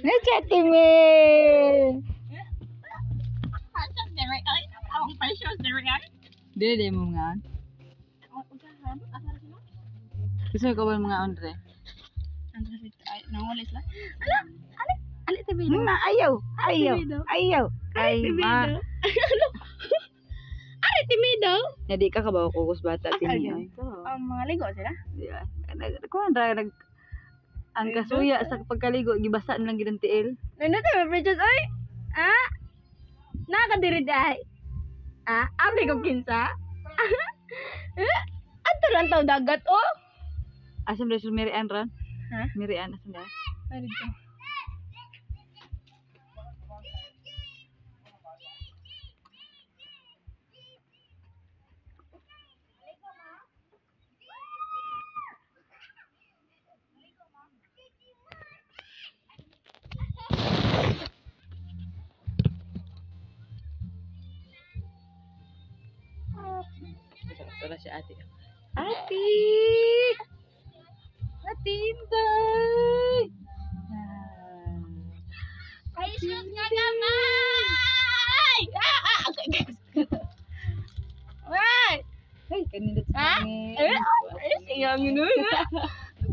Ni me. Precious diri ay. Ang precious diri ay. Dili di mo mga. Gusto ko ba mga andre? Andre ay nanguli sila. Ala, ala, ala tabi. Na ayaw, ayaw, ayaw. Ay ma. Ari timido. Na di ka kabaw kugos bata tini ay. Ang mga ligo sila. Yeah. Kuan ra nag ang kasuya sa pagkaligo gibasa na lang gid ang tiil. Nindot tayo precious oy. Ah? Nakadiri day. Ah, abli ko kinsa. Eh? Ato lang taw dagat oh. Asam ra si Mary Ann ran? Ha? Mary Ann asam ra? Ano dito? Tara si ate. Ate! Ate Inday! Precious nga gamay! Ah, ah, okay. Wait! Hey, kanindot sa Ha? hangin. Eh, eh, siyang yun oy.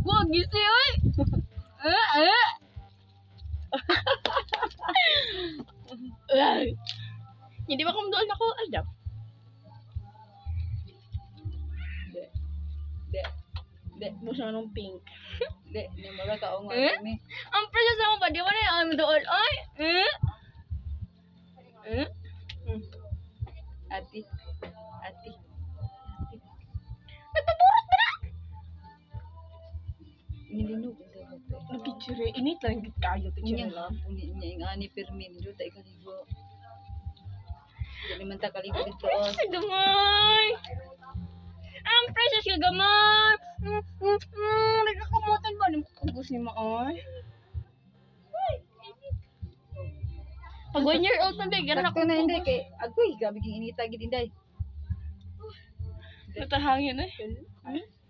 Wag gisi oy. Eh, eh. Ay. Hindi ba kung doon ako? Ay, daw. De. De. De. Busa nung pink. De. Ni mura ka ungo Eh? ni. Ang precious ako ba? Di ba na yung doon? Ay! Eh? Eh? Ate. Ate. Nagpaburot ba na? Nilinog. Nagkitsure. Init lang gid kayo. Unya hapon niya ing ani pirmi ni juta ikaligo. Di naman ta kaligo dito. Precious ka gamay! Ang precious ka gamay! Nagkakamutan ba? Nagkakagos ni Maoy? Pag 1 year old na bigyan ako. Sakto na inday kay agoy grabe king inita gid inday. Natahangin eh.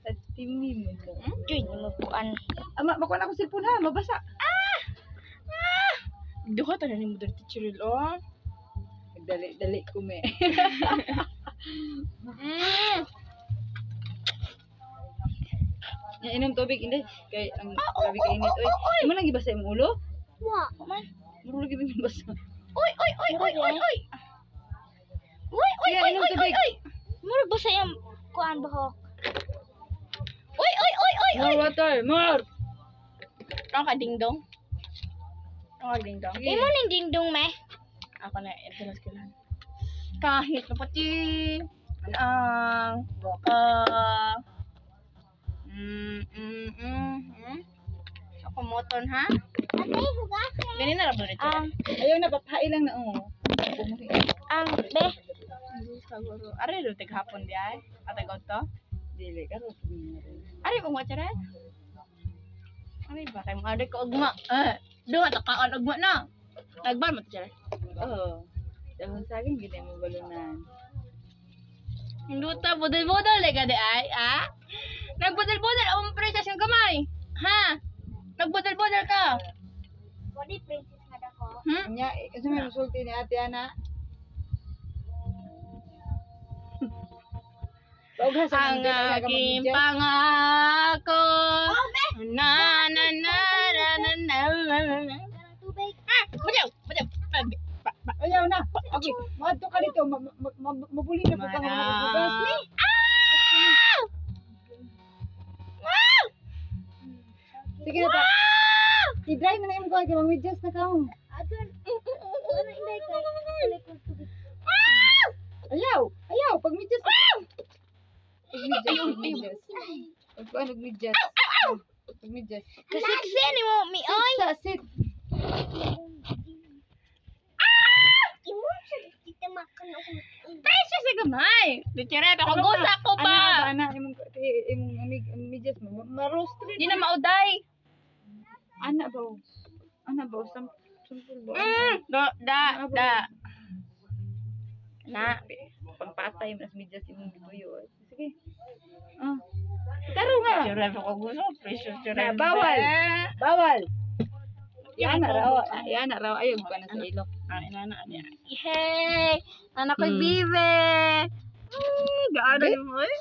Ate mi mo. Joy, nimupuan. Ama, makuha na akong cellphone ha, mabasa. Ah! Duha tanan ni mo diri teacher oh. Dali dali ko me. Ya, inom tubig inday kay ang grabe kay init oy. Imo lang gibasa imong ulo? Wa, man. Muro lagi basa. Oy, oy, oy, oy, oy, oy. Oy, oy, Sige, oy, inom oy, oy, tubig. oy. Murag basa yung kuan buhok. Oy, oy, oy, oy, oy. More water, more. Ako ka dingdong. Ako ka dingdong. Sige. Imo ning dingdong me. Ako na ito na eskwelahan. Kahit na pati ang boka. Ako moton ha. Ate, hugasin. Ganun na ra ba ito? Ayaw na papahi lang na oh. Pumuhi. Ang be. Siguro. Are do tig hapon di ay. Atay to. Dili karon Are kung watcharan. Are ba kay mga ko ugma. Eh, duha ta kaon ugma na. Nagban mo teacher. Oo. Dahon saging gid mo balunan. Hinduta budol-budol eh ka di ay, ah? Nagbudol-budol ang princess yung gamay. Ha? Nagbudol-budol ka. Body princess nga dako. Hmm? Nya, kasi may musulti ni Ate Ana. Paugha sa Ang aking pangako. Na na na na na na na na. Karang tubig. Ah, badaw, badaw. Ayaw na. Okay, maadto ka dito, mabuli na po ka nga maghugas. Ah! Wow! Sige na pa. I-dry na na imong kuha kay magmedyas na ka. Oh. Ato. Ano inday kay? Dali ko tubig. Ayaw, ayaw, pag medyas. Pag medyas, pag medyas. Pag kuha nagmedyas. Pag medyas. Kasiksi ni mo mi oy. Sa sit. Imo sa kita makan ako. Precious sa gamay. Bitire, ako gusa ko Ana ba? ba ana imong imong amig medyas mo. Maroast Di na mauday. Ana ba? Ana ba sam sampul ba? Do, da, da. Na. Pagpatay mo nas medyas imong gituyo. Sige. Ah. Taro nga. Tire, ako gusto. Precious, tire. Na, bawal. Bawal. Yan na raw. Yan na raw. Ayaw pa na sa ilok. Ay, nana niya. Hey! Anak ko'y bibe! Ay, gaano mo eh.